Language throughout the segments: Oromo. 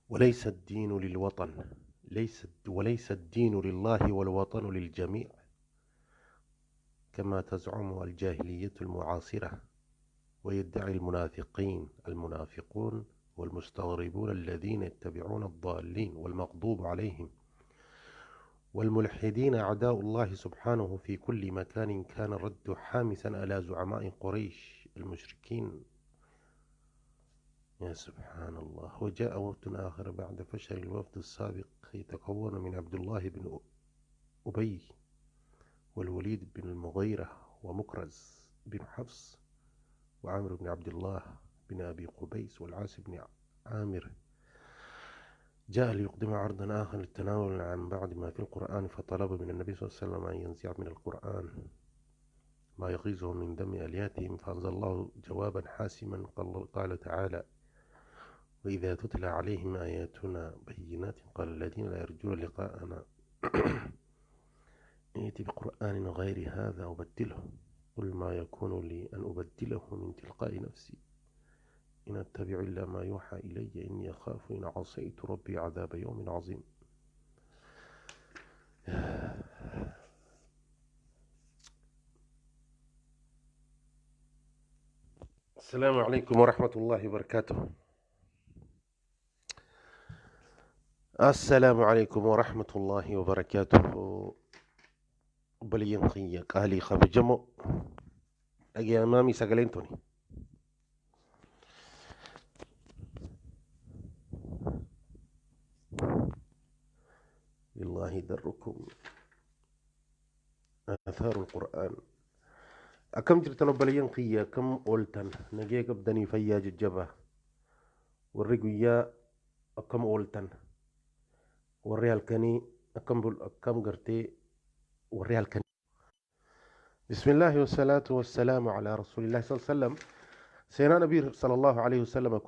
وليس الدين للوطن، وليس الدين لله والوطن للجميع كما تزعم الجاهلية المعاصرة، ويدعي المنافقون والمستغربون الذين يتبعون الضالين والمغضوب عليهم والملحدين أعداء الله سبحانه في كل مكان. كان الرد حامسا على زعماء قريش المشركين. يا سبحان الله. وجاء وفد آخر بعد فشل الوفد السابق يتكون من عبد الله بن أبي والوليد بن المغيرة ومكرز بن حفص وعامر بن عبد الله بن أبي قبيس والعاص بن عامر. جاء ليقدم عرضا آخر للتناول عن بعض ما في القرآن، فطلب من النبي صلى الله عليه وسلم أن ينزع من القرآن ما يغيظهم من دم آلهتهم، فأنزل الله جوابا حاسما. قال تعالى: وإذا تتلى عليهم آياتنا بينات قال الذين لا يرجون لقاءنا ائت بقرآن غير هذا أبدله، قل ما يكون لي أن أبدله من تلقاء نفسي، إن أتبع إلا ما يوحى إلي، إني أخاف إن عصيت ربي عذاب يوم عظيم. السلام عليكم ورحمة الله وبركاته. السلام عليكم ورحمة الله وبركاته. Obboleeyyan kiyya qaalii kabajamoo, dhaga'amaami sagaleen tuni. لله دركم آثار القرآن. Akkam jirtan obboleeyyan kiyya, akkam ooltan? Nagee qabdanii? Fayyaa jajjabaa? Warri guyyaa akkam ooltan? Warri halkanii akkam akkam gartee warri halkanii? بسم الله والصلاة والسلام على رسول الله صلى الله عليه وسلم. Seenaa Nabii صلى الله عليه وسلم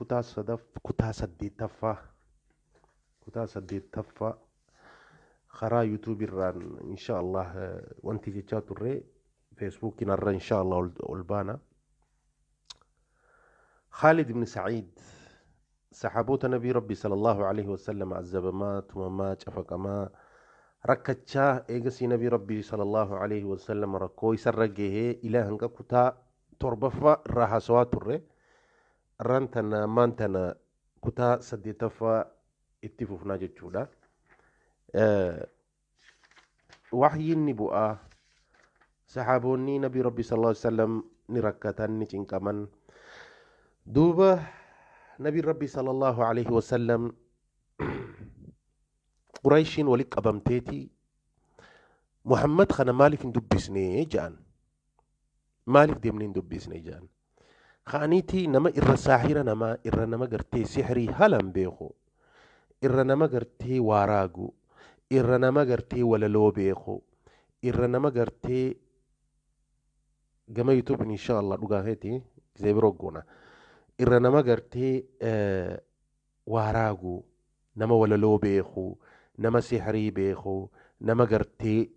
kutaa saddeettaffaa karaa YouTube irraan إن شاء الله wanti jechaa turre Facebookiin irra إن شاء الله ol baana. Khaalid ibn Saciid, saxaaboota Nabii Rabbi صلى الله عليه وسلم azabamaa, tumamaa, cafaqamaa, rakkachaa, eegasii Nabii Rabbi صلى الله عليه وسلم rakkoo isarra gahee ilaa hanga kutaa torbaffaa irraa haasawaa turre. Irraan tana ammaan tana kutaa saddeettaffaa itti fufnaa jechuudha. Waxyiin ni bu'aa, saxaaboonni Nabii Rabbi صلى الله عليه وسلم ni rakkatan, ni cinqaman. Duuba Nabii Rabbi صلى الله عليه وسلم Qurayshiin walitti qabamteeti, "Muhammad kana maaliif hin dubbisne?" jedhan. "Maaliif deemnee hin dubbisne?" jedhan. Ka'aniiti nama irra saahira, namaa irra nama gartee sixrii haalaan beeku, irra nama gartee waaraagu, irra nama gartee walaloo beeku, irra nama gartee gama YouTube إن شاء الله dhugaa keeti gisee biroo goona, irra nama gartee waaraagu, nama walaloo beeku, nama sixrii beeku, nama gartee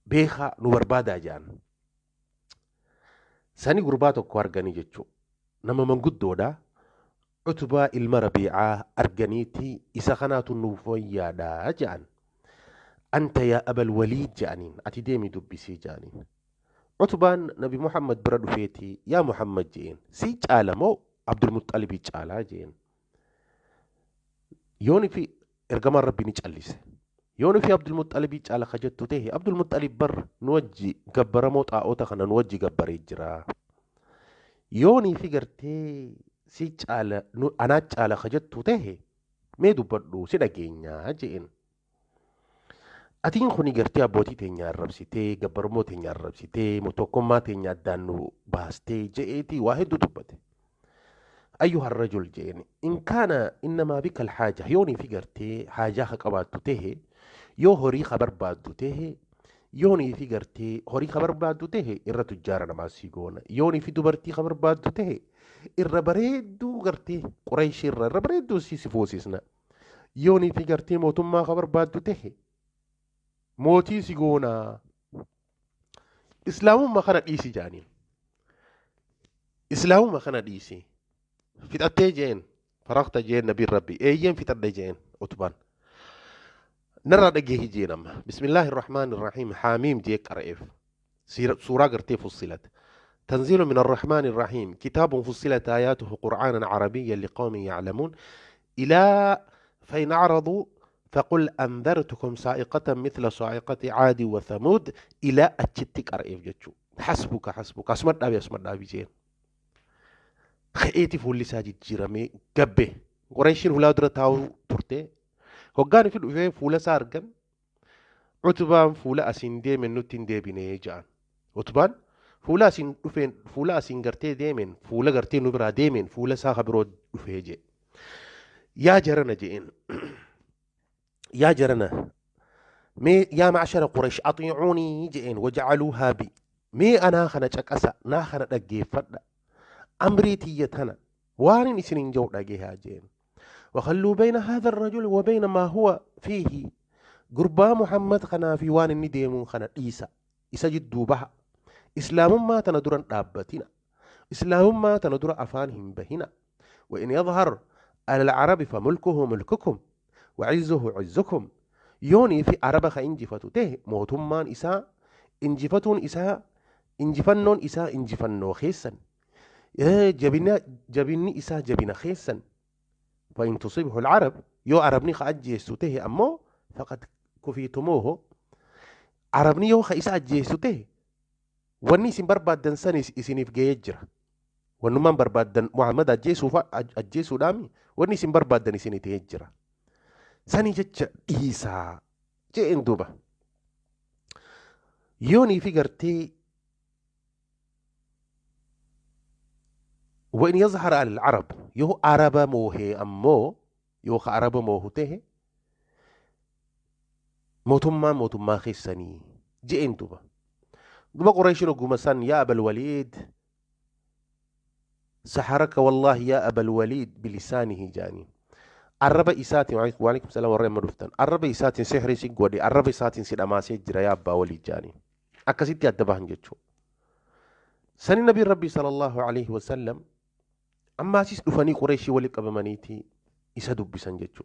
beekaa nu barbaadaa jedhan. Sani gurbaa tokko arganii jechuu, nama manguddoodha. Utubaa ilma Rabiicaa arganiiti, "Isa kanaatu nuuf wayyaadha," jedhan. "أنت يا أبا الوليد," jedhaniin, "ati deemi dubbisii," jedhaniin. Utubaan Nabi Muhammad bira dhufeeti, "Yaa Muhammad," jeen, "sii caala moo Abdulmuxalibii caalaa?" jeen. Yooni fi ergamaan Rabbi ni callise. Yooni fi Abdulmuxalibii caala ka jettu ta'e, Abdulmuxalib bar nu wajji gabbaramoo xaa'oota kana nu wajji gabbaree jira. Yoonii fi gartee si caala anaa caala ka jettu ta'e, mee dubbadhu si dhageenyaa jeen. Atiin kuni gartee abbootii teenya arrabsitee, gabbaramoo teenya arrabsitee, tokkummaa teenya addaan nu baastee je'eetii waa hedduu dubbate. أيها الرجل jeen, إن كان إنما بك الحاجة, yoonii fi gartee haajaa ka qabaattu tahe, yoo horii ka barbaaddu tahe, yoonii fi gartee horii ka barbaaddu tahe, irra tujjaara namaa sii goona. Yoonii fi dubartii ka barbaaddu tahe, irra bareedduu gartee Qurayshii irra bareedduu si fuusisna. Yoonii fi gartee mootummaa ka barbaaddu tahe, mootii si goonaa. Islaamummaa kana dhiisi jaaniin. Islaamummaa kana dhiisi. Fixattee jeen. Faraqta jeen nabiin rabbi. Eeyyeen fixadhe jeen Utbaan. Narraa dhageehi jeen amma. Bismillaahi irrahmaani irrahiim haamiim jee qara'eef. Suuraa gartee Fussilat. تنزيل من الرحمن الرحيم كتاب فصلت آياته قرآنا عربيا لقوم يعلمون إلى فإن أعرضوا فقل أنذرتكم صاعقة مثل صاعقة عاد وثمود إلى أتشتك أرئيف جتشو حسبك حسبك أسمد أبي أسمد أبي جين خيتي فولي ساجد جيرامي قبه قريشين هلا درتاو ترتي هقاني في الأفين فولا سارقا عتبان فولا أسين دي من نوتين دي بني جان عتبان fuula asiin dhufeen fuula asiin gartee deemeen fuula gartee nu biraa deemeen fuula isaa ka biroo dhufee jee yaa jarana jeen yaa jarana mee yaa macshara Quraysh axiicuunii jeen wajacaluuhaa bi mee anaa kana caqasa naa kana dhaggeeffadha amrii tiyya tana waanin isinin jau dhagehaa jeen وخلوا بين هذا الرجل وبين ما هو فيه قربا محمد خنا في وان النديمون خنا إيسا إيسا جدو بها إسلام ما تندرا دابتنا إسلام ما تندر أفانهم بهنا وإن يظهر على العرب فملكه ملككم وعزه عزكم يوني في عرب خإنجفتو ته موتمان إسا إنجفتون إسا إنجفنون إسا إنجفنو خيسا جبنا جبني إسا جبنا خيسا فإن تصيبه العرب يو عربني خأجيستو ته أمو فقد كفيتموه عربني يو خإسا أجيستو ته wanni isin barbaaddan san isiniif ga'ee jira. Wannummaan barbaaddan Muhammad ajjeesuudhaami wanni isin barbaaddan isinii ta'ee jira. Sanii jecha dhiisaa je'een duuba. Yoonii fi gartee وإن يظهر على العرب يو عرب موهي أمو يو عرب موهو ته موتما موتما خيساني je'een duuba. دوبا قريش قمسان يا أبا الوليد سحرك والله يا أبا الوليد بلسانه جاني الرب إساتي وعليكم السلام ورحمة الله الرب إساتي سحري سيقودي الرب إساتي سيد أماسي جرى يا أبا وليد جاني أكسيتي أدبهن جتشو سن النبي ربي صلى الله عليه وسلم أما سيس دفني قريشي ولك أبمانيتي إسادو بسان جتشو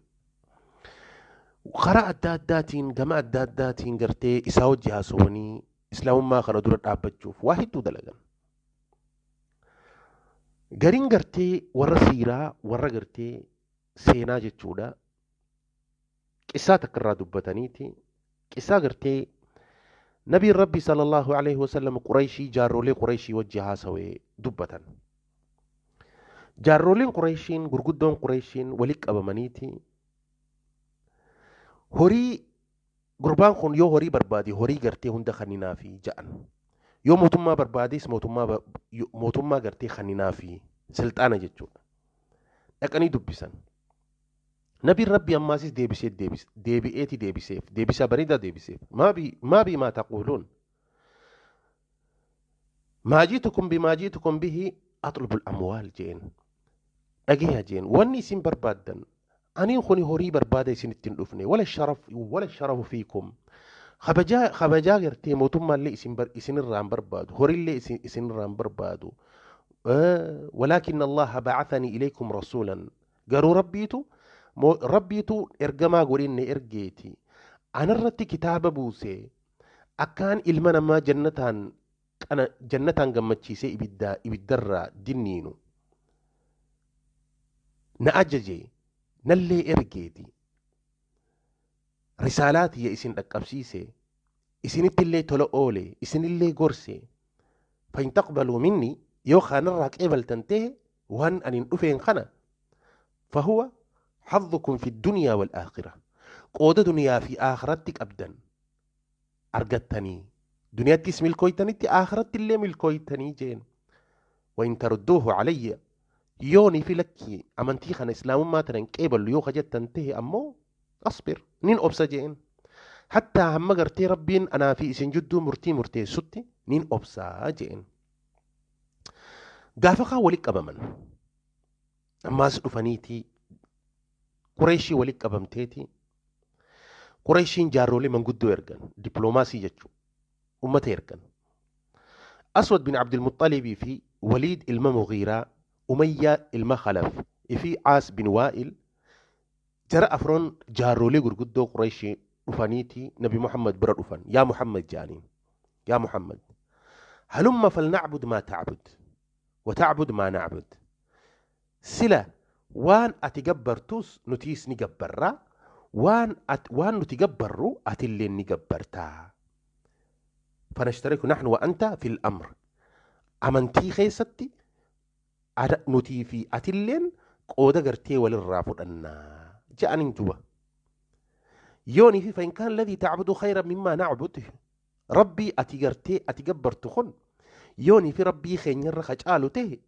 وقرأ الداداتين جماعة الداداتين قرتي إساو جهاسوني islaamummaa kana dura dhaabbachuuf waa hedduu dalagan. Gariin gartee warra siiraa warra gartee seenaa jechuudha. Qissaa takka irraa dubbataniiti. Qissaa gartee nabiin rabbi sallallahu alaihi wasallam Qurayshii jaarrolee Qurayshii wajji haasawee dubbatan. Jaarroleen Qurayshiin gurguddoon Qurayshiin walitti qabamaniiti. Horii gurbaan kun yoo horii barbaade horii gartee hunda kanninaafi ja'an yoo mootummaa barbaades mootummaa gartee kanninaafi silxaana jechuudha. Dhaqanii dubbisan. Nabiin rabbi ammaasis deebisee deebi'eeti deebiseef deebisaa bareedaa deebiseef maa bii maa taquuluun maa jiitukum bimaa jiitukum bihi atlubul amwaal jeen dhageeya jeen wanni isin barbaaddan aniin kuni horii barbaada isinitti hin dhufne wala sharaf wala sharafu fiikum kabajaa kabajaa gartee mootummaallee isinirraa hin barbaadu horiillee isinirraa hin barbaadu walaakin allaha ba'athanii ilaykum rasuulan garuu rabbiitu ergamaa godhinne ergeeti anarratti kitaaba buuse akkaan ilma namaa jannataan gammachiisee ibiddarraa dinniinu na ajaje nallee ergeeti risaalaatiyya isin dhaqqabsiise isinittillee tola oole isinillee gorse fain taqbaluu minni yoo kanarraa qeebaltan ta'e waan anin dhufeen kana fahuwa حظكم في الدنيا والآخرة قودة دنيا في آخرتك أبدا أرقتني دنيا تسمي الكويتني آخرت اللي ملكويتني جين وإن تردوه علي يوني في لكي أمنتي خان إسلام ما تنكيبل يو خجت تنتهي أمو أصبر نين أبسا جين حتى هم قرتي ربين أنا في إسن جدو مرتي مرتي ستي نين أبسا جين قافقا ولك أبمن أما سلفنيتي قريشي ولك أبمتيتي قريشين جارولي من قدو إرقان دبلوماسي جتشو أمتي إرقان أسود بن عبد المطلب في وليد المغيرة أمية المخلف Fi Caas bin Waa'il jara afran jaarrolee gurguddoo Qurayshii dhufaniiti Nabi Muhammad bira dhufan. Yaa Muhammad jedhaniin. Yaa Muhammad. Halumma falnacbud maa tacbud. Wa tacbud maa nacbud. Sila waan ati gabbartus nutiis ni gabbarra. Waan waan nuti gabbarru atillee ni gabbartaa. Fanashtariku nahnu wa anta fil amr. Amantii keessatti nutii fi atilleen qooda gartee walirraa fudhannaa je'aniin duba. Yoonii fi فإن كان الذي تعبد خيرا مما نعبد rabbii ati gartee ati gabbartu kun yoonii fi rabbii keenyarra ka caalu ta'e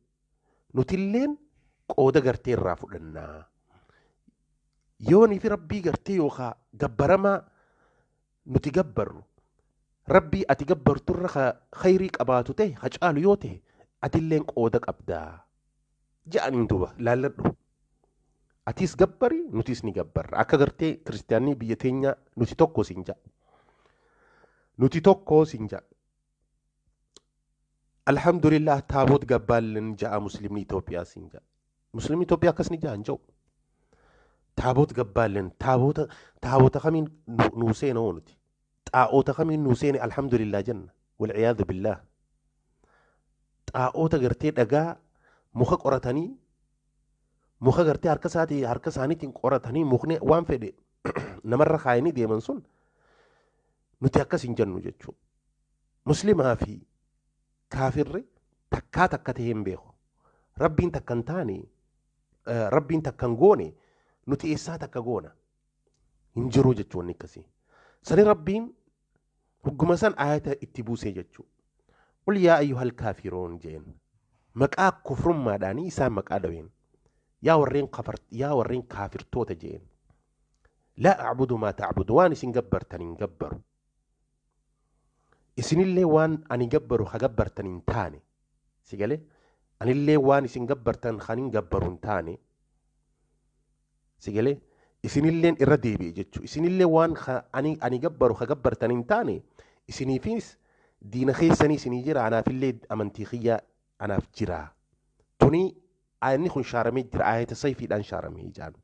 nutilleen qooda gartee irraa fudhannaa. Yoonii fi rabbii gartee yookaa gabbaramaa nuti gabbarru rabbii ati gabbarturra ka khayrii qabaatu ta'e ka caalu yoo ta'e atilleen qooda qabdaa. Je'aniin duba laalladhu. Atis gabbari nutis ni gabbarra. Akka gartee kiristaanni biyya teenya nuti tokko siin ja'a. Nuti tokko siin ja'a. Alhamdulillah taaboot gabbaallen ja'a muslimni Itoophiyaa siin ja'a. Muslimni Itoophiyaa akkas ni ja'a hin ja'u. Taaboot gabbaallen taaboota taabota kamiin nuu seena hoo nuti. Xaa'oota kamiin nuu seene alhamdulillah jenna. Walciyaadu billaah. Xaa'oota gartee dhagaa muka qoratanii muka gartee harka isaatii harka isaaniitiin qoratanii mukni waan fedhe namarra kaayanii deeman sun nuti akkas hin jennu jechuudha. Muslimaa fi kaafirri takkaa takka ta'ee hin beeku. Rabbiin takka hin taane rabbiin takka hin goone nuti eessaa takka goona hin jiru jechuun wanni akkasii. Sani rabbiin hogguma san ayata itti buusee jechuudha. قل يا أيها الكافرون jeen maqaa kufrummaadhaanii isaan maqaa dhaween. Yaa warreen kafar yaa warreen kaafirtoota jeen. لا أعبد ما تعبد waan isin gabbartan hin gabbaru. Isinillee waan ani gabbaru ha gabbartan hin taane. Si galee? Anillee waan isin gabbartan kan hin gabbaru hin taane. Si galee? Isinilleen irra deebi'e jechuudha. Isinillee waan ani gabbaru ha gabbartan hin taane isiniifis diina keessanii isinii jira anaafillee amantii kiyya anaaf jira. Tuni ayanni kun shaaramee jira ayata sayfiidhaan shaaramee jaan.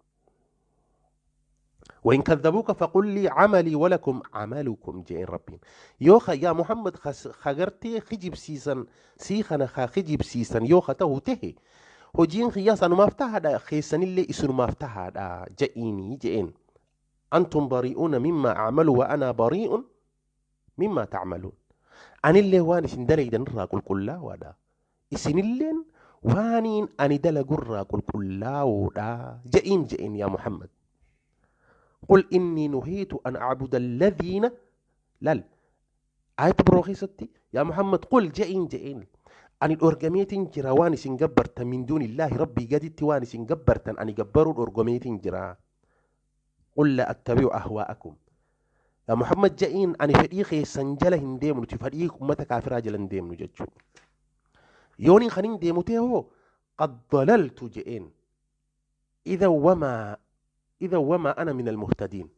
وإن كذبوك فقل لي عملي ولكم عملكم جئين ربين يوخا يا محمد خغرتي خجب سيسن سيخنا خا خجب سيسن يوخا تهو تهي hojiin kiyyaas anumaaf tahaadha keessanillee isinumaaf tahaadha je'iinii je'een أنتم بريئون مما أعمل وأنا بريء مما تعملون anillee waan isin dalaydan irraa qulqullaawaadha isinilleen waaniin ani dalagurraa qulqullaa'oodha je'iin je'een yaa Muhammad. قل إني نهيت أن أعبد الذين لال آية بروخيستي يا محمد قل je'iin je'een ani dhorgameetiin jira waan isin gabbartan من دون الله rabbii gaditti waan isin gabbartan ani gabbaruu dhorgameetiin jira. قل لا أتبع أهواءكم yaa Muhammad je'iin ani fedhii keessan jala hin deemnu nuti fedhii ummata kaafiraa jala hin deemnu jechuudha. Yooniin kan hin deemu ta'e hoo قد ضللت je'een إذا وما أنا من المهتدين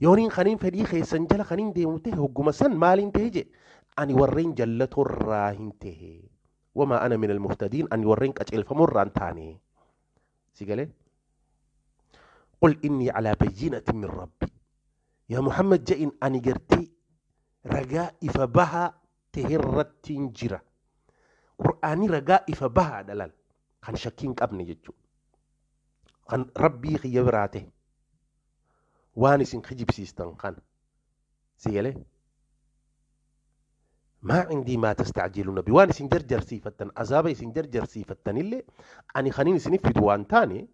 yooniin kaniin fedhii keessan jala kan hin deemu ta'e hogguma san maaliin ta'e je ani warreen jallatorraa hin ta'e وما أنا من المهتدين ani warreen qaceelfamurraa hin taane si galee. قل إني على بينة من ربي yaa Muhammad je'in ani gartee ragaa ifa bahaa taherrattiin jira. Qur'aanii ragaa ifa bahaa dhalal kan shakkii hin qabne jechuudha. Kan rabbii kiyya biraa ta'e waan isin kijibsiistan kana si galee. ما عندي ما تستعجلون به waan isin jarjarsiifattan azaaba isin jarjarsiifattanillee ani kaniin isinif fidu waan taane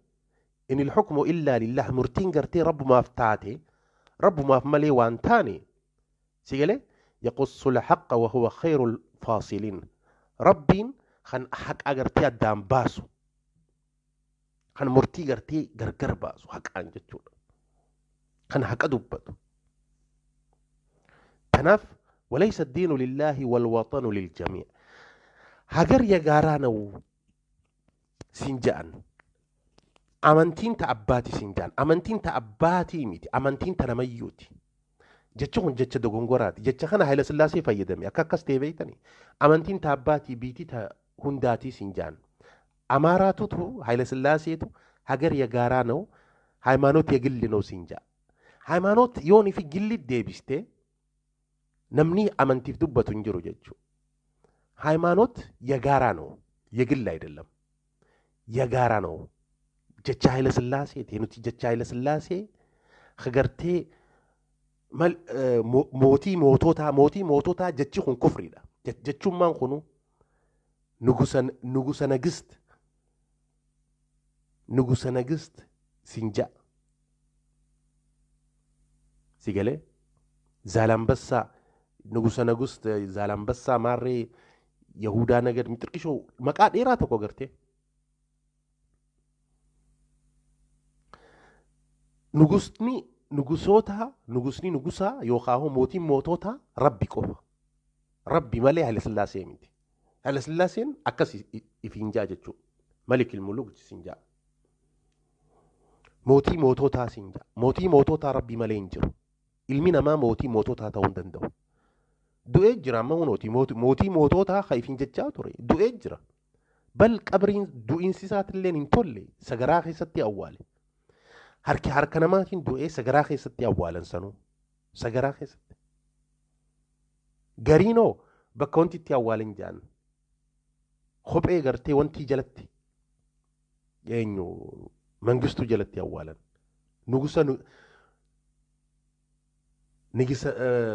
إن الحكم إلا لله murtiin gartee rabbumaaf taate rabbumaaf malee waan taane si galee يقص الحق وهو خير الفاصلين rabbiin kan haqa gartee addaan baasu kan murtii gartee gargar baasu haqaan jechuudha kan haqa dubbatu. Tanaaf وليس الدين لله والوطن للجميع ሀገር የጋራ ነው siin ja'an amantiin ta abbaati siin ja'an amantiin ta abbaatii miti amantiin ta namayyuuti. Jechi kun jecha dogongoraati. Jecha kana Haayila Sillaasee fayyadame akka akkas ta'e beektani. Amantiin ta abbaatii biitii ta hundaatii siin ja'an. Amaaraatutu Haayilesillaaseetu ሀገር የጋራ ነው ሃይማኖት የግል ነው ሲንጃ ሃይማኖት yoon fi gilli deebiste namni amantiif dubbatu hin jiru jechuudha. ሃይማኖት የጋራ ነው የግል አይደለም፣ የጋራ ነው። Jecha Haayile Sillaaseeti nuti jecha Haayile Sillaasee gartee mootii moototaa mootii moototaa jechi kun kufriidha. Jechummaan kunu nugusa nagist nugusa nagist sinja sigalee Zaalambassaa nugusa nagust Zaalambassaa maarree Yahudaa nagad mixirqishoo maqaa dheeraa tokko gartee. Nugusni nugusoota nugusni nugusaa yookaan mootiin mootota rabbi qofa. Rabbi malee Haayile Sillaasee miti. Haayile Sillaaseen akkas ifiin jaa jechuudha. Malikil muluk siin jaa. Mootii moototaa siin jaa. Mootii moototaa rabbi malee hin jiru. Ilmi namaa mootii moototaa ta'uu hin danda'u. Du'ee jira amma hunooti mootii moototaa kan ifiin jechaa ture du'ee jira. Bal qabriin du'iinsi isaatillee hin tolle sagaraa keessatti awwaale. Harki harka namaatiin du'ee sagaraa keessatti awwaalan sanuu sagaraa keessatti. Gariinoo bakka wanti itti awwaalan jaan kophee gartee wanti jalatti eenyu mangistuu jalatti awwaalan.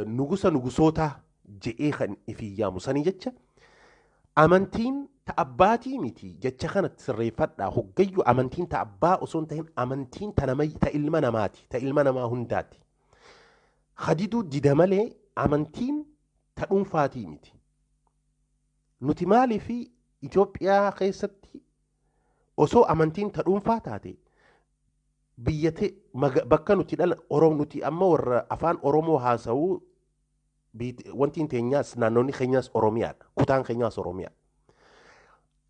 Nugusa nugusootaa je'ee kan ifii yaamu sanii jecha amantiin ta abbaatii miti jecha kanatti sirreeffadhaa hoggayyuu amantiin ta abbaa osoo hin ta'in amantiin ta nama ta ilma namaati ta ilma namaa hundaati. Hadiduu dida malee amantiin ta dhuunfaatii miti. Nuti maaliif Itoophiyaa keessatti osoo amantiin ta dhuunfaa taate biyyate bakka nuti dhala Oromoo nuti amma warra afaan Oromoo haasa'uu wanti teenyaas naannoonni keenyaas Oromiyaadha. Kutaan keenyaas Oromiyaa.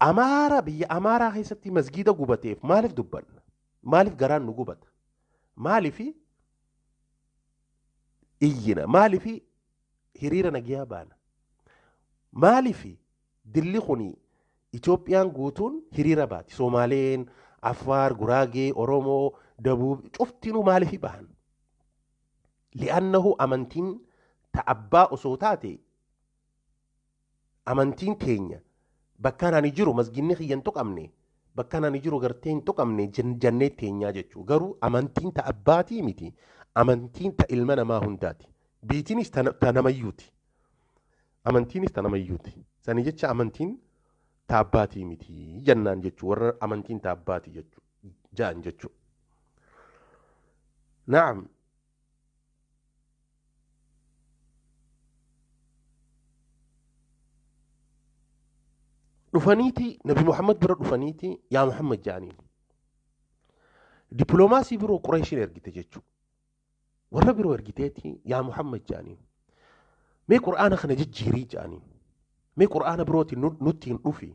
Amaara biyya Amaaraa keessatti masgiida gubateef maaliif dubbanna? Maaliif garaan nu gubata? Maaliif iyyina? Maaliif hiriira nagiyaa baana? Maaliif dilli kuni Itoophiyaan guutuun hiriira baati? Somaaleen, Affaar, Guraagee, Oromoo, Dabuub cuftinuu maaliif bahan? Li'annahu amantiin ta abbaa osoo taate amantiin teenya bakka ani jiru masginni kiyya hin tuqamne bakka ani jiru gartee hin tuqamne jannee teenyaa jechuudha. Garuu amantiin ta abbaatii miti amantiin ta ilma namaa hundaati. Biitiinis ta namayyuuti. Amantiinis ta namayyuuti. Sani jecha amantiin ta abbaatii miti jennaan jechuudha. Warra amantiin ta abbaatii jechuudha ja'an jechuudha. Naam. Dhufaniiti Nabi Muhammad bira dhufaniiti yaa Muhammad ja'aniin. Dippiloomaasii biroo Qureeshiin ergite jechuudha. Warra biroo ergiteeti yaa Muhammad ja'aniin. Mee Qur'aana kana jijjiirii ja'aniin. Mee Qur'aana birootiin nutti hin dhufi.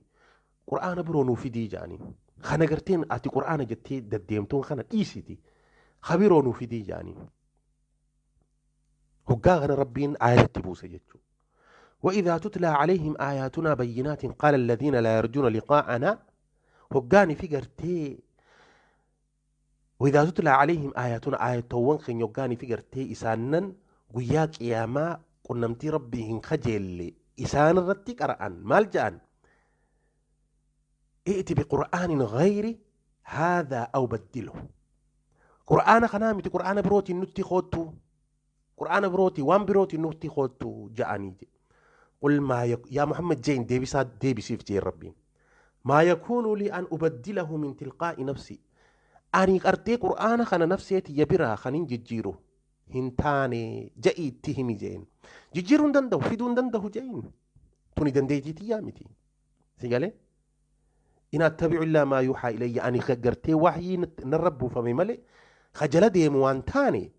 Qur'aana biroo nuu fidii ja'aniin. Kana garteen ati Qur'aana jettee deddeemtuun kana dhiisiti. Habiroo nuu fidii ja'aniin. Hoggaa kana Rabbiin aayatti buuse jechuudha. وإذا تتلى عليهم آياتنا بينات قال الذين لا يرجون لقاءنا هقاني في قرتي وإذا تتلى عليهم آياتنا آية توانخن يقاني في قرتي إسانن قياك يا قنمتي ربي خجل إسان رتك أرآن مالجأن ائت بقرآن غير هذا أو بدله قرآن خنامتي قرآن بروتي نتي خوتو قرآن بروتي وان بروتي نتي خوتو جاءني جي. قل ما يا محمد جين ديبسا ديبسيف جين ربي ما يكون لي أن أبدله من تلقاء نفسي أني قرتي قرآن خنا نفسي يبرا خنين ججيرو هنتاني جئي تهمي جين ججيرون دندو فيدون دندو جين توني دنديتي تيامتي سيقالي إن أتبع إلا ما يوحى إلي أني قرتي وحي نربو فمي ملئ خجل ديموان تاني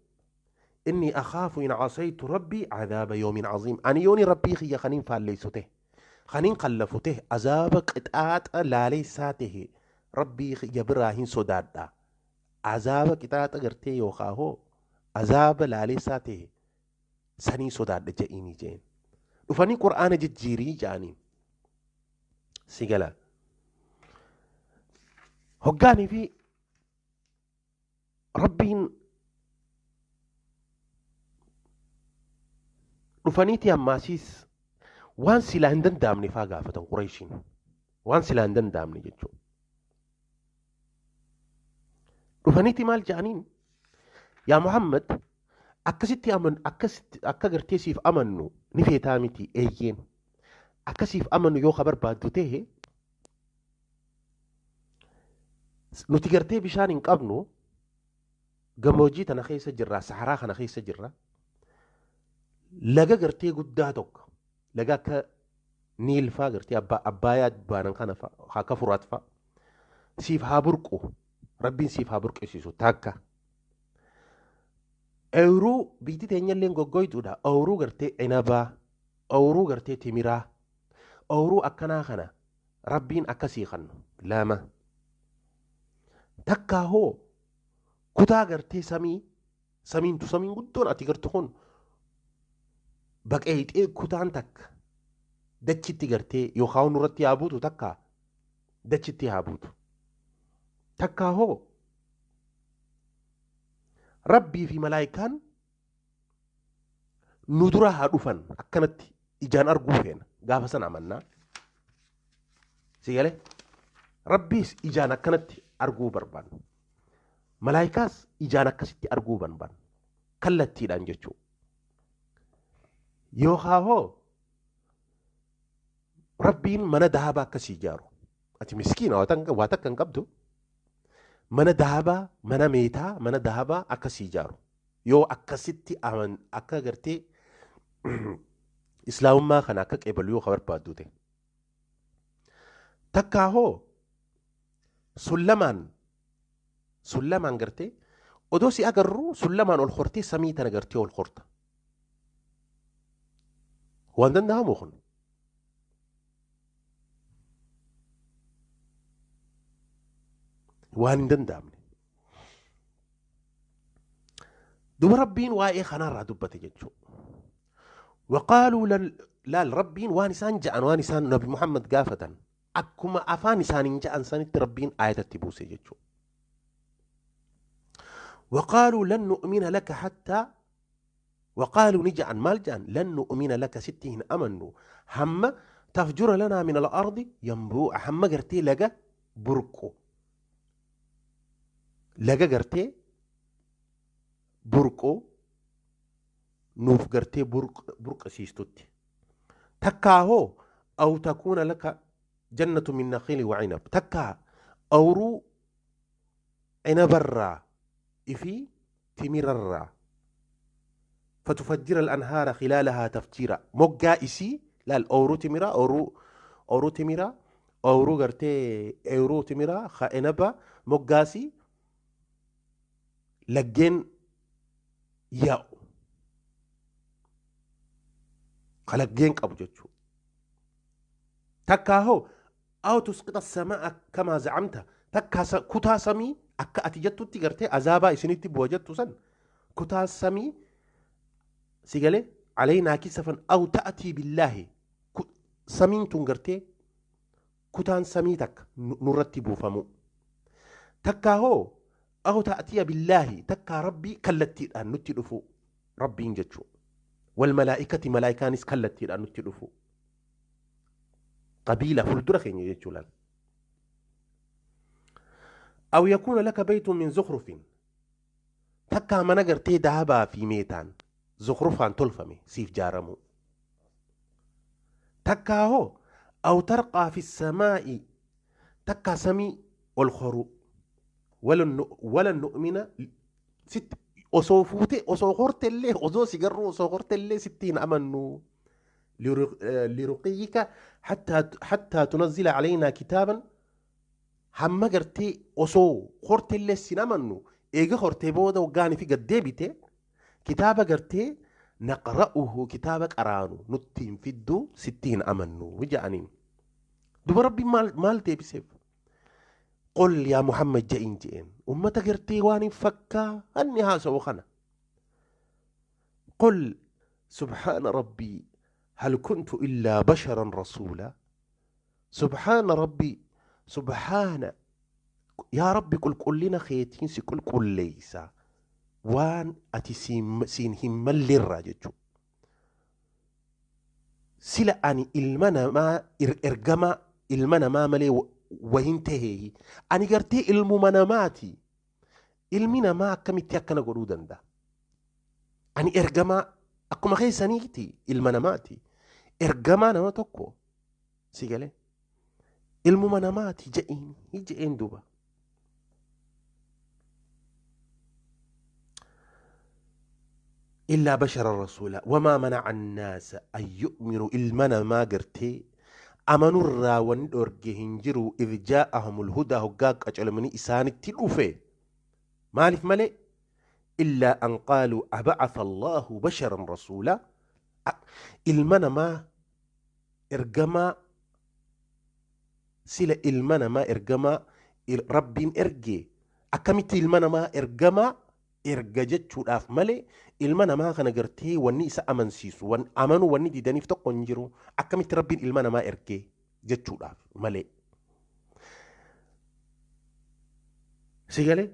إني أخاف إن عصيت ربي عذاب يوم عظيم أني يوني ربي خي خنين فاليسته خنين قلفته عذاب قطعات لا ليساته ربي خي براهين صدادا عذاب قطعات غرتي يوخاهو عذاب لا ليساته سني صداد جئيني جين وفني قرآن ججيري جاني سيقلا Hoggaanii fi Rabbiin dhufaniiti ammaasiis waan silaa hin danda'amne faa gaafatan Qureeshiin. Waan silaa hin danda'amne jechuudha. Dhufaniiti maal jedhaniin? Yaa Muhammad, akkasitti aman, akkasitti akka gartee siif amannu ni feetaa miti? Eeyyeen. Akka siif amannu yoo ka barbaaddu ta'e, nuti gartee bishaan hin qabnu, gammoojjii tana keessa jirra, saharaa kana keessa jirra. Laga gartee guddaa tokko, laga akka Niil faa gartee Abbaayaa baanan kana faa, akka Furaat faa siif haa burqu, Rabbiin siif haa burqisiisu takka. Ooyiruu biyyi teenyallee goggoytuudha. Ooyiruu gartee cinabaa, ooyiruu gartee timiraa, ooyiruu akkanaa kana Rabbiin akkasii kannu lama. Takkaa hoo kutaa gartee samii, samiintu samiin guddoon ati gartu kun baqeexee kutaan takka dachitti gartee yookaan nurratti haa buutu, takka dachitti haa buutu. Takkaa hoo Rabbii fi malaayikaan nu dura haa dhufan, akkanatti ijaan arguu feena, gaafa sana amannaa. Si galee? Rabbiis ijaan akkanatti arguu barbaanna. Malaayikaas ijaan akkasitti arguu barbaanna. Kallattiidhaan jechuudha. Yookaan hoo Rabbiin mana dahabaa akkasii ijaaru. Ati miskiina, waa takka hin qabdu. Mana dahabaa, mana meetaa, mana dahabaa akkasii ijaaru. Yoo akkasitti aman, akka gartee islaamummaa kana akka qeebalu yoo ka barbaaddu ta'e. Takkaa hoo sullamaan gartee odoo si agarru sullamaan ol hortee samii tana gartee ol horta. Waan danda'amu kun. Waan hin danda'amne. Duba Rabbiin waa'ee kanarraa dubbate jechuudha. وقالوا لن laal, Rabbiin waan isaan ja'an, waan isaan Nabi Muhammad gaafatan, akkuma afaan isaaniin ja'an sanitti Rabbiin aayatatti buuse jechuudha. وقالوا لن نؤمن لك حتى، وقالوا نجعن مال جان، لن نؤمن لك ستهن أمنوا هم تفجر لنا من الأرض ينبوع، هم قرتي لقى بركو، لقى قرتي بركو nuuf gartee burqisiistutti. Takkaa hoo أو تكون لك جنة من نخيل وعنب, takkaa awruu cinabarraa ifi timirarraa, فتفجر الأنهار خلالها تفجيرا, moggaa isii laal, awruu timiraa, awruu timiraa, awruu gartee awruu timiraa ka cinaba moggaasii laggeen yaa'u, ka laggeen qabu jechuudha. Takkaa hoo أو تسقط السماء كما زعمت, takkaa kutaa samii akka ati jettutti gartee azaabaa isinitti bu'a jettu san kutaa samii si galee علينا كسفا أو تأتي بالله, samiin tun gartee kutaan samii takka nurratti buufamu. Takkaa hoo أو تأتي بالله, takkaa Rabbii kallattiidhaan nutti dhufu Rabbiin jechuudha. والملائكة, malaayikaanis kallattiidhaan nutti dhufu. Qabiila fuuldura keenya jechuudha. أو يكون لك بيت من زخرف, takkaa mana gartee dahabaa fi meetaan zukhrufaan tolfame siif jaaramu. Takkaa hoo أو ترقى في السماء, takkaa samii ol horuu. ولن نؤمن sit osoo fuute, osoo hortellee, osoo si garruu osoo hortellee sittiin amannu لرقيك حتى تنزل علينا كتابا, hamma gartee osoo hortellee sin amannu, eega hortee booda waggaanii fi gaddeebite kitaaba gartee نقرؤه, kitaaba qaraanu nutti hin fiddu sitti hin amannu jedhaniin. Duba Rabbiin maal deebiseef? قل يا محمد je'iin je'een ummata gartee waan hin fakkaanni haasa'u kana. قل سبحان ربي هل كنت إلا بشرا رسولا, سبحان ربي, سبحان Yaa Rabbi qulqullina keetiin si qulqulleessa waan ati siin hin malleerraa jechuudha. Sila ani ilma namaa ergamaa ilma namaa malee wahin tahee ani gartee ilmuma namaati. Ilmi namaa akkamitti akkana godhuu danda'a? Ani ergamaa akkuma keessaniiti ilma namaati. Ergamaa nama tokko si galee ilmuma namaati je'een je'een duuba. إلا بشر رسولا وما منع الناس أن يؤمنوا إلمنا ما قرتي أمنوا الراون أرجهنجروا إذ جاءهم الهدى هقاك أجل إسان التلوفي مالف ملئ إلا أن قالوا أبعث الله بشرا رسولا. إلمنا ما إرجما سلا إلمنا ما إرجما ربين إرجي أكمت إلمنا ما إرجما erga jechuudhaaf malee ilma namaa kana gartee wanni isa amansiisu wan amanu wanni didaniif tokko hin jiru akkamitti rabbiin ilma namaa ergee jechuudhaaf malee. Si galee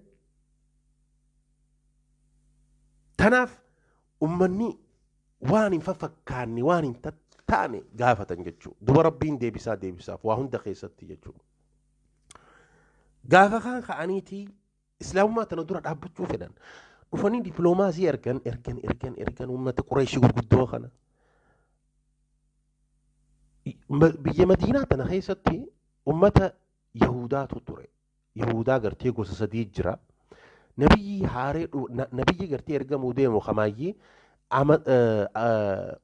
tanaaf ummanni waan hin fafakkaanne waan hin taane gaafatan jechuudha. Duba rabbiin deebisaa deebisaaf waa hunda keessatti jechuudha. Gaafa kaan ka'aniitii islaamummaa tana dura dhaabbachuu fedhan dhufanii dippiloomaasii ergan ergan ergan ergan uummata Qureeshii gurguddoo kana. Biyya Madiinaa tana keessatti uummata Yahudaatu ture. Yahudaa gartee gosa sadii jira. Nabiyyi haaree nabiyyi gartee ergamuu deemu kamaayyee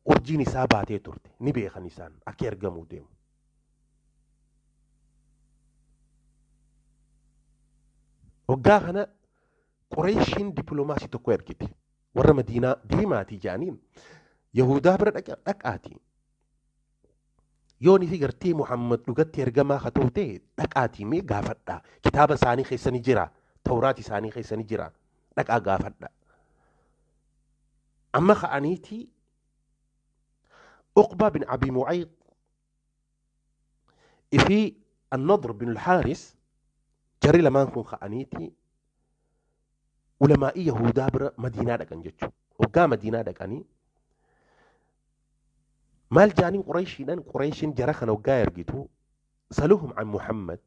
urjiin isaa baatee turte ni beekan isaan akka ergamuu deemu. Waggaa kana Qureeshiin dippiloomaasii tokko ergite warra Madiinaa deemaatii jedhaniin Yahudaa bira dhaqaatii yoon ifi gartee Muhammad dhugatti ergamaa haa ta'u ta'e dhaqaatii mee gaafadhaa kitaaba isaanii keessa ni jira Tawraat isaanii keessa ni jira dhaqaa gaafadhaa. Amma ka'aniitii Uqbaa bin Abi Mu'ayt fi An-Nadr bin Al-Haaris jarri lamaan kun ka'aniiti ulamaa'ii Yahudaa bira Madiinaa dhaqan jechuudha. Waggaa Madiinaa dhaqanii maal jaaniin Qureeshiidhaan Qureeshiin jara kana waggaa ergitu saluhum an Muhammad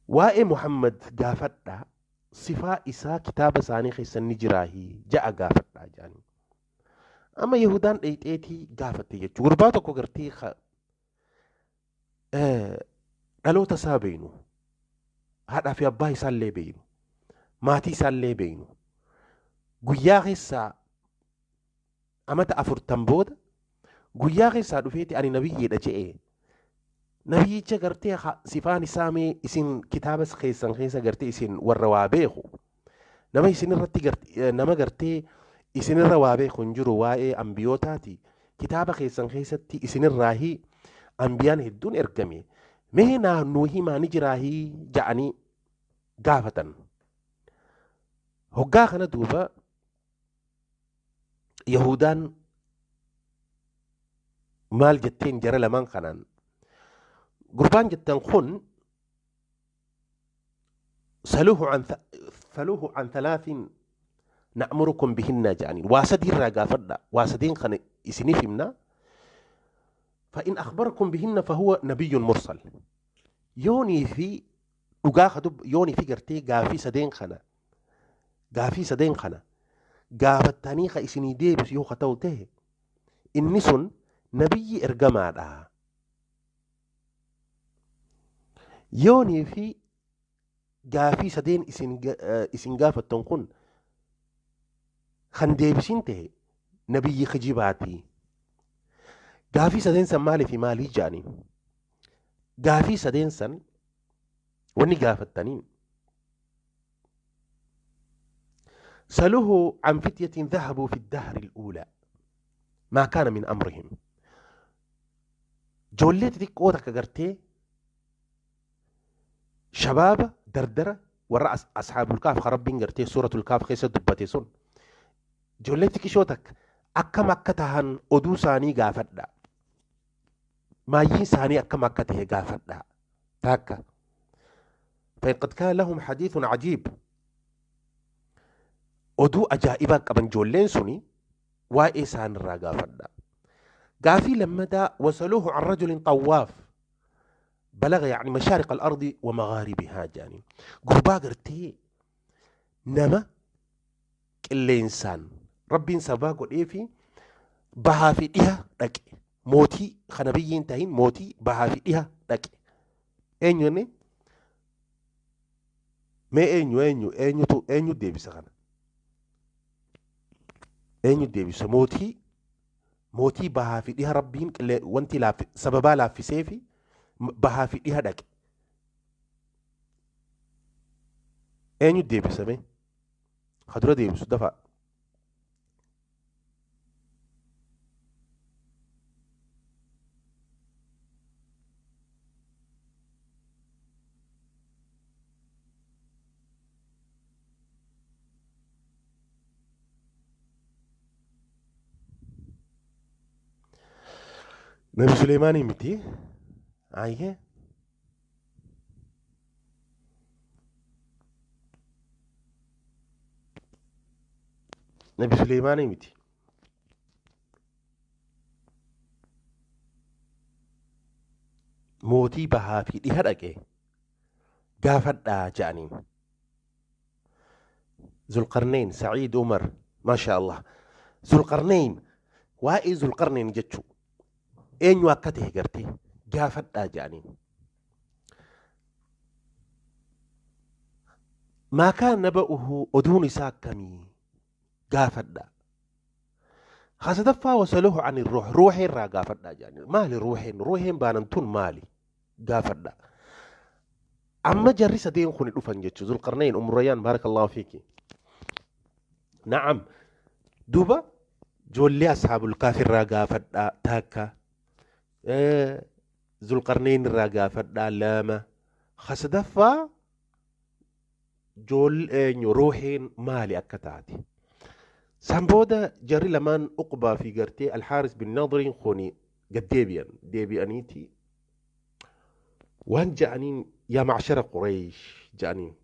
waa'ee Muhammad gaafadhaa sifaa isaa kitaaba isaanii keessa ni jiraahii ja'a gaafadhaa jaaniin. Amma Yahudaan dheexeetii gaafatte jechuudha. Gurbaa tokko gartee dhaloota isaa beeynu haadhaa fi abbaa isaallee beeynu maatii isaallee beeynu guyyaa keessaa amata 40 booda guyyaa keessaa dhufeeti ani nabiyyiidha je'e nabiyyicha gartee sifaan isaa mee isin kitaaba keessan keessa gartee isin warra waa beeku nama isin irratti nama gartee isinirra waa beeku hin jiru waa'ee ambiyootaati kitaaba keessan keessatti isinirraahi ambiyaan hedduun ergame mee naannoo himaa ni jiraahii ja'anii gaafatan. Hoggaa kana duuba Yahudaan maal jetteen jara lamaan kanaan gurbaan jettan kun saluhu an thalaatin na'murukum bihinna ja'aniin waa sadiirraa gaafadha waa sadiin kana isiniif himna. فإن أخبركم بهن فهو نبي مرسل. يوني في يوني في قرتي قافي سدين خنا قافي سدين خنا قافتاني خا إسني ديبس يو خطوته إنسون نبي إرجمادا. يوني في قافي سدين إسن قافتون كن خن ديبسين ته نبي خجيباتي. Gaafii sadeen san maalii fi maalii jaaniin? Gaafii sadeen san wanni gaafattaniin saluhu an fityatin dhahabuu fi dahri al-uulaa maa kaana min amrihim. Ijoollee xixiqqoo takka gartee shabaaba dardara warra ashaabul kaaf rabbiin gartee suuratul kaaf keessa dubbate sun ijoollee xiqqishoo takka akkam akka tahan oduu isaanii gaafadha. Maayyiin isaanii akkam akka tahe gaafadha. Takka. Faqad kaana lahum hadiithun ajiib. Oduu ajaa'ibaa qaban ijoolleen suni, waa'ee isaan irraa gaafadha. Gaafii lammadaa, wasaluuhu an rajulin xawwaaf balaga yaani mashaariqa al-ardi wa maghaaribihaa jaaniin. Gurbaa gartee nama qilleensaan Rabbiin sabaa godhee fi bahaa fi dhiha dhaqe. Mootii kana biyyiin tahin, mootii bahaa fi dhiha dhaqe. Eenyu inni? Mee eenyu eenyu eenyutu eenyu deebisa kana? Eenyu deebisa? Mootii bahaa fi dhiha Rabbiin qillee wanti laaffi sababaa laaffisee fi bahaa fi dhiha dhaqe. Eenyu deebisa mee? Ka dura deebisu dafaa. Nabi Suleymaanii miti. Ayyee. Nabi Suleymaanii miti. Mootii bahaa fi dhiha dhaqe gaafadhaa jedhaniin. Zulqarneyn Sa'iid Umar, maasha Allah. Zulqarneyn, waa'ee Zulqarneyn jechuu, eenyu akka ta'e gartee gaafadhaa jedhaniin. Maa kaan naba'uhu, oduun isaa akkamii gaafadhaa. Haa sadaffaa, wasaluhu ani ruux, ruuxee irraa gaafadhaa jedhaniin. Maali ruuxeen? Ruuxeen baanan tun maali? Gaafadhaa. Amma jarri sadeen kuni dhufan jechuudha. Zulqarnayn, Ummu Rayyaan, barakallahu fiiki. Na'am. Duuba ijoollee ashaabul kaaf irraa gaafadhaa takka. Zulqarnayn irraa gaafadhaa lama. Ha sadaffaa, ijoollee ruuxeen maali akka taate. San booda jarri lamaan Uqbaa fi gartee Alhaaris bin Nadriin kuni gad deebi'an. Deebi'aniiti waan ja'aniin, yaa macshara Quraysh ja'aniin.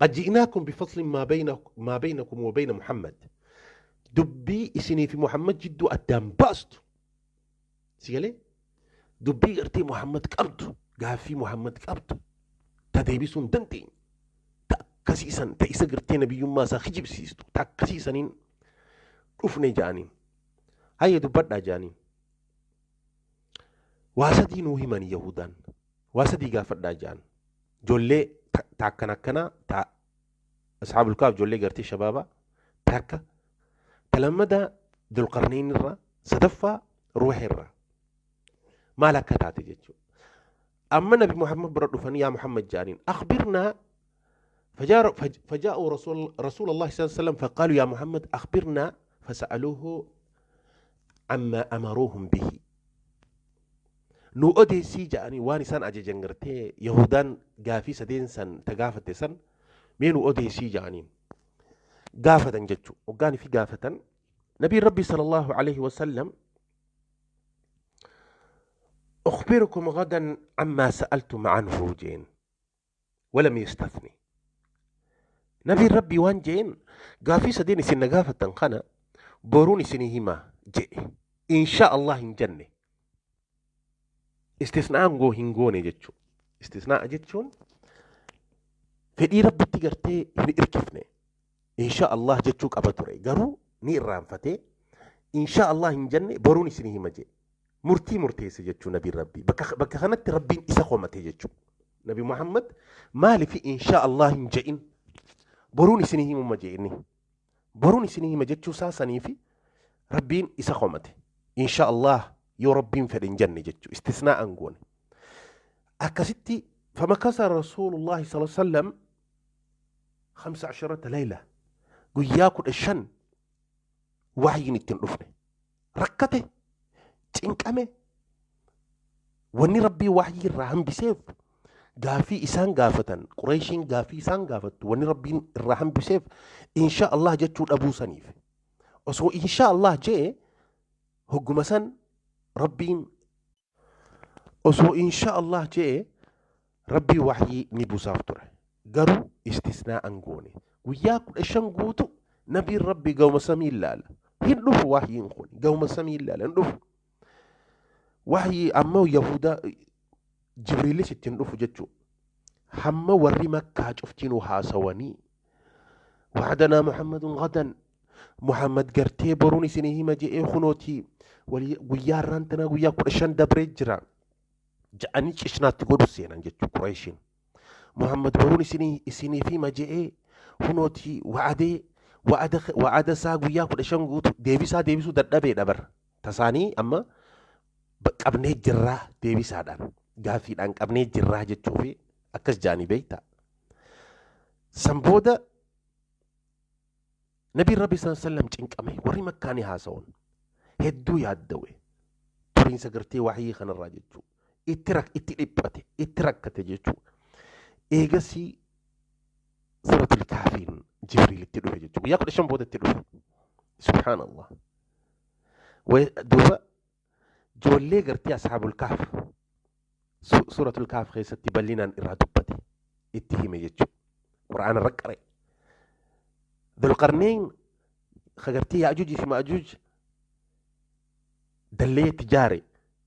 قد جئناكم بفصل ما بينكم وبين محمد، dubbii isinii fi Muhammad jidduu addaan baastu. Si galee, dubbii gartee Muhammad qabdu, gaaffii Muhammad qabdu ta deebisuu hin dandeenye, ta akkasiisan ta isa gartee nabiyyummaa isaa kijibsiistu, ta akkasiisaniin dhufne ja'aniin. Hayya, dubbadhaa ja'aniin. Waa sadii nuu himan Yahudaan. Waa sadii gaafadhaa ja'an. Ijoollee ta akkana akkanaa, ta ashaabul kaaf, ijoollee gartee shabaabaa takka, ta lammadaa Dulqarnayn irraa, sadaffaa ruuxa irraa maal akka taate jechuudha. Amma Nabi Muhammad bira dhufanii, yaa Muhammad ja'aniin, akhbirnaa. فجاءوا رسول الله صلى الله عليه وسلم فقالوا يا محمد أخبرنا، فسألوه عما أمروهم به. Nu odeessii ja'anii, waan isaan ajajan gartee Yahudaan gaafii sadeen san ta gaafatte san mee nu odeessii ja'aniin gaafatan jechuu. Hoggaan fi gaafatan, nabiin Rabbi sallallahu alaihi wasallam, أخبركم غدا عما سألتم عنه jeen، ولم يستثني. Nabiin Rabbii waan jeen, gaafii sadeen isin na gaafattan kana boruun isinii hima jedhe. Insha Allah hin jenne. Istisnaan goo hin goone jechuu. Istisnaa jechuun fedhii Rabbitti gartee hin irkifne. Insha Allah jechuu qaba ture. Garuu ni irraanfatee insha Allah hin jenne, boruun isinii hima jedhe. Murtii murteesse jechuu nabiin Rabbii. Bakka kanatti Rabbiin isa komate jechuu. Nabi Muhammad maaliif insha Allah hin je'in? Boruun isinii himuma je'inni. Boruun isinii hima jechuu isaa sanii fi Rabbiin isa komate. Insha Allah, yoo Rabbiin fedhe hin jenne jechuu. Istisnaa goone. Akkasitti فمكث رسول الله صلى الله عليه وسلم 15 ليلة، guyyaa 15 waxyiin ittiin dhufne. Rakkate, cinqame. Wanni Rabbii waxyii irraa hambiseef, gaafii isaan gaafatan, Qureeshiin gaafii isaan gaafattu, wanni Rabbiin irraa hambiseef insha Allah jechuu dhabuu saniif. Osoo insha Allah jee hogguma san Rabbiin, osoo insha Allah jee Rabbii waxyii ni buusaaf ture. Garuu istisnaa'an goone. Guyyaa 15 guutu nabiin Rabbii gahuma samii ilaala. Hin dhufu waxyiin kun gahuma samii ilaala hin dhufu. Waxyii ammoo Yahudaa Jibriilis ittiin dhufu jechuudha. Hamma warri Makkaa cuftinuu haasawanii وعدنا محمد غدا محمد gartee boruun isinii hima je'ee kunooti guyyaa irraan tanaa guyyaa 15 dabree jira ja'anii cishnaatti godhu seenan jechuu Qureeshiin. Muhammad boruun isiniif hima je'ee kunooti wa'adee wa'ada isaa guyyaa 15 guutu deebisaa deebisuu dadhabeedha bara. Tasaanii amma qabnee jirraa deebisaadhaan gaaffiidhaan qabnee jirraa jechuufi akkas ja'anii beektaa. San booda Nabiin Rabbi sallallahu alaihi wasallam cinqame warri Makkaa ni haasa'uun hedduu yaaddawe turiinsa gartee wahyii kanarraa jechuu itti dhiphate itti rakkate jechuu eegasii suratul kaafiin Jibriil itti dhufe jechuu guyyaa 15 booda itti dhufe. Subhaanallah. Duuba ijoollee gartee ashaabul kaaf suratul kaaf keessatti bal'inaan irraa dubbate itti hime jechuu qur'aana irra qare. Dhulqarneen gartee Yaajuujii fi Maajuuj dallee itti jaare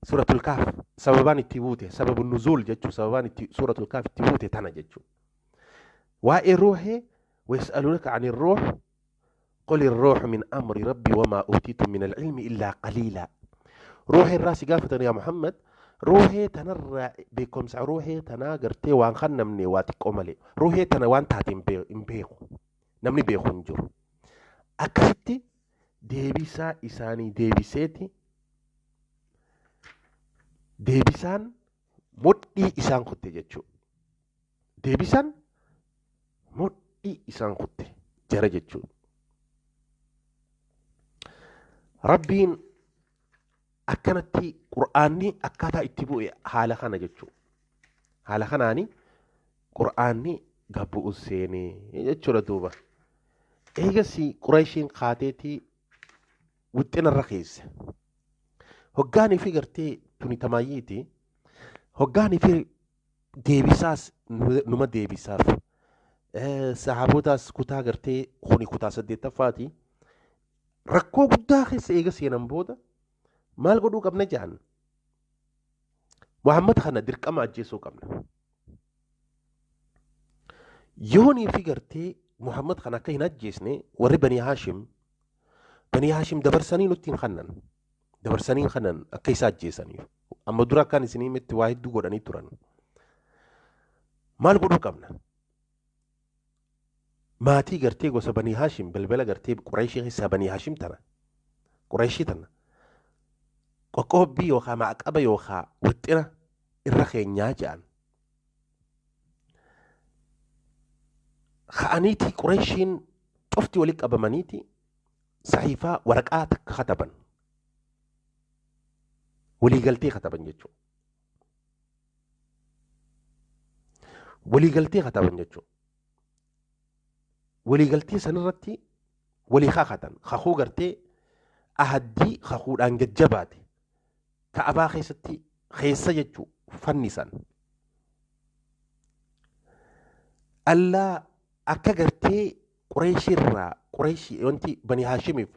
suratul kaaf sababaan itti buute sababu nuzuul jechuu sababaan itti suratul kaaf itti buute tana jechuu. Waa'ee ruuhee ويسألونك عن الروح قل الروح من أمر ربي وما أوتيتم من العلم إلا قليلا. روحي الراس قافة يا محمد روحي تنرى بكم سع روحي تنا قرتي وان خنمني واتك أملي روحي تنا وان تاتي إمبيخو namni beeku hin jiru. Akkasitti deebisaa isaanii deebiseeti deebisaan mudhii isaan kutte jechuudha. Deebisaan mudhii isaan kutte jara jechuudha. Rabbiin akkanatti qur'aanni akkaataa itti bu'e haala kana jechuudha. Haala kanaani qur'aanni gabbu'u seenee jechuudha duuba. Eegasii Qureeshiin kaateetii wixinarra keesse. Hoggaanii fi gartee tuni tamaayyiiti. Hoggaanii fi deebisaas numa deebisaaf. Sahaabotaas kutaa gartee kuni kutaa 8ffaati. Rakkoo guddaa keessa eega seenan booda maal godhuu qabna jedhan. Muhammad kana dirqama ajjeesuu qabna. Yoonii fi gartee Muhammad kana akka hin ajjeesne warri Banii Haashim dabarsanii nutti hin kannan. Dabarsanii hin kannan akka isa ajjeesaniif. Amma dura akkaan isinii mitti waa hedduu godhanii turan. Maal godhuu qabna? Maatii gartee gosa Banii Haashim balbala gartee Qureeshii keessaa Banii Haashim tana. Qureeshii tana. Qoqqoobbii yookaan maqaba yookaan wixina irra keenyaa jedhan. Ka'aniiti Qureeshiin cufti walitti qabamaniiti saxiifaa waraqaa takka kataban. Waliigaltee kataban jechuudha. Waliigaltee kataban jechuudha. Waliigaltee sanirratti walii kakatan. Kakuu gartee ahaddii kakuudhaan gajjabaate. Ka'abaa keessatti keessa jechuu fannisan. Allaa akka gartee Qureeshiirraa Qureeshii wanti Bani Haashimiif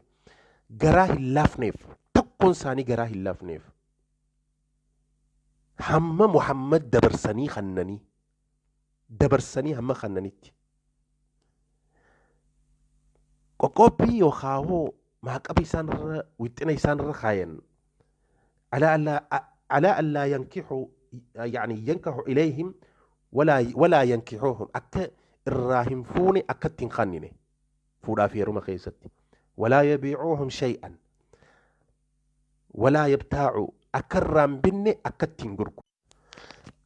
garaa hin laafneef tokkoon isaanii garaa hin laafneef hamma Muhammad dabarsanii kannanii dabarsanii hamma kannanitti qoqqoobbii yookaan hoo maaqaba isaanirra wixina isaanirra kaayan على ألا ينكحوا يعني ينكحوا إليهم ولا ينكحوهم أك الراهم فوني أكتن خنني فولا في روما خيستي ولا يبيعوهم شيئا ولا يبتاعوا أكرم بني أكتن غرغر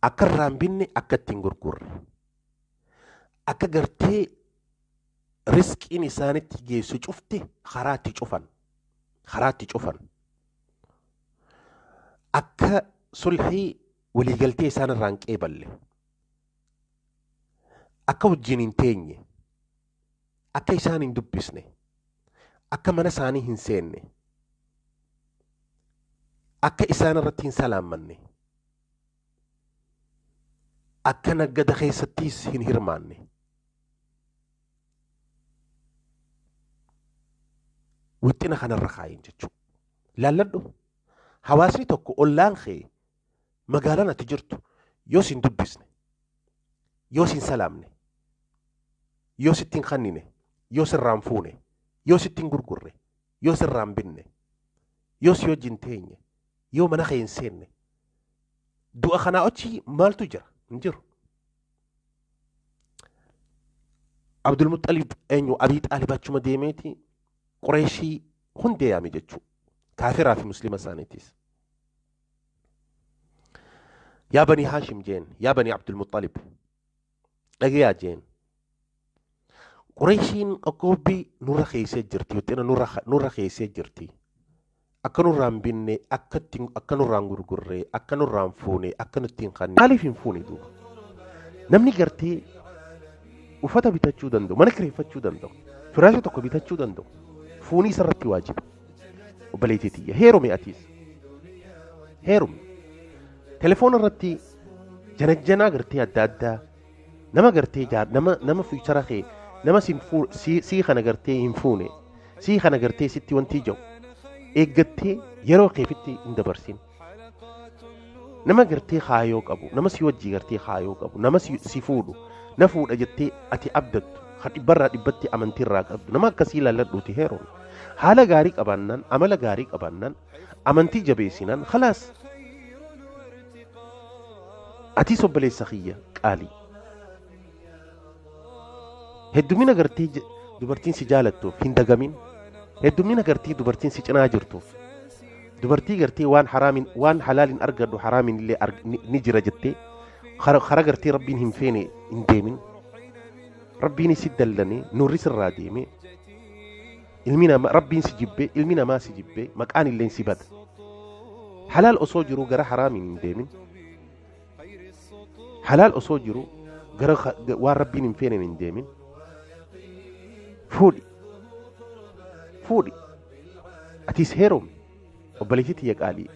أكرم بني أكتن غرغر أكغرتي رزق إني سانتي جيسو شفتي خراتي شوفن خراتي شوفن أك صلحي ولي سان الرانك إيبالي akka wajjin hin teenye akka isaan hin dubbisne akka mana isaanii hin seenne akka isaan irratti hin salaammanne Akka naggada keessattis hin hirmaanne. Wixina kanarra kaayin jechuudha. Laalladhu, hawaasni tokko, ollaan kee, magaalaan ati jirtu yoo sin dubbisne, yoo sin salaamne, yoo sitti hin kennine, yoo sirraan fuune, yoo sitti hin gurgurre, yoo sirraan binne, yoo si wajjin teenye, yoo mana kee hin seenne, du'a kanaa achi maaltu jira? Hin jiru. Abdulmuxalib eenyu Abii Xaalib achuma deemeeti Qureeshii hundee yaame jechuudha. Kaafiraa fi Muslima isaaniitis. Yaa Banii Haashim jeen, yaa Banii Abdulmuxalib, dhagayaa jeen. Qureeshiin qoqqoobbii nurra keessee jirti, wixina nurra keessee jirti. Akka nurraan binne, akka nurraan gurgurre, akka nurraan fuune, akka nutti hin kanne. Maaliif hin fuune duuba? Namni gartee uffata bitachuu danda'u, mana kireeffachuu danda'u, firaasha tokko bitachuu danda'u, fuunii isarratti waajiba. Obboleettii tiyya, heerumi atiis. Heerumi. Telefoona irratti janajjanaa gartee adda addaa nama gartee nama future kee, nama sii kana gartee hin fuune, sii kana gartee sitti wanti ija'u eeggattee yeroo keefitti hin dabarsin. Nama gartee kaayoo qabu, nama si wajjii gartee kaayoo qabu, nama si fuudhu, na fuudha jettee ati abdattu, kan dhibbarraa dhibbatti amantiirraa qabdu, nama akkasii ilaalladhuuti heerumi. Haala gaarii qabaannaan, amala gaarii qabaannaan, amantii jabeessinaan, khalaas. Atis obboleessa kiyya qaalii. Heddumina gartee dubartiin si jaalattuuf hin dagamin. Heddumina gartee dubartiin si cinaa jirtuuf. Dubartii gartee waan haraamin, waan halaaliin argadhu haraamin illee ni jira jettee kara gartee Rabbiin hin feene hin deemin. Rabbiin si dallane, nurri sirraa deeme. Ilmi namaa Rabbiin si jibbe, ilmi namaa si jibbe, maqaan illee si bada. Halaal osoo jiru gara haraamiin hin deemin. Halaal osoo jiru gara waan Rabbiin hin feenen hin deemin. Fuudhi. Fuudhi. Atis heerumi. Obboleettii tiyya qaalii.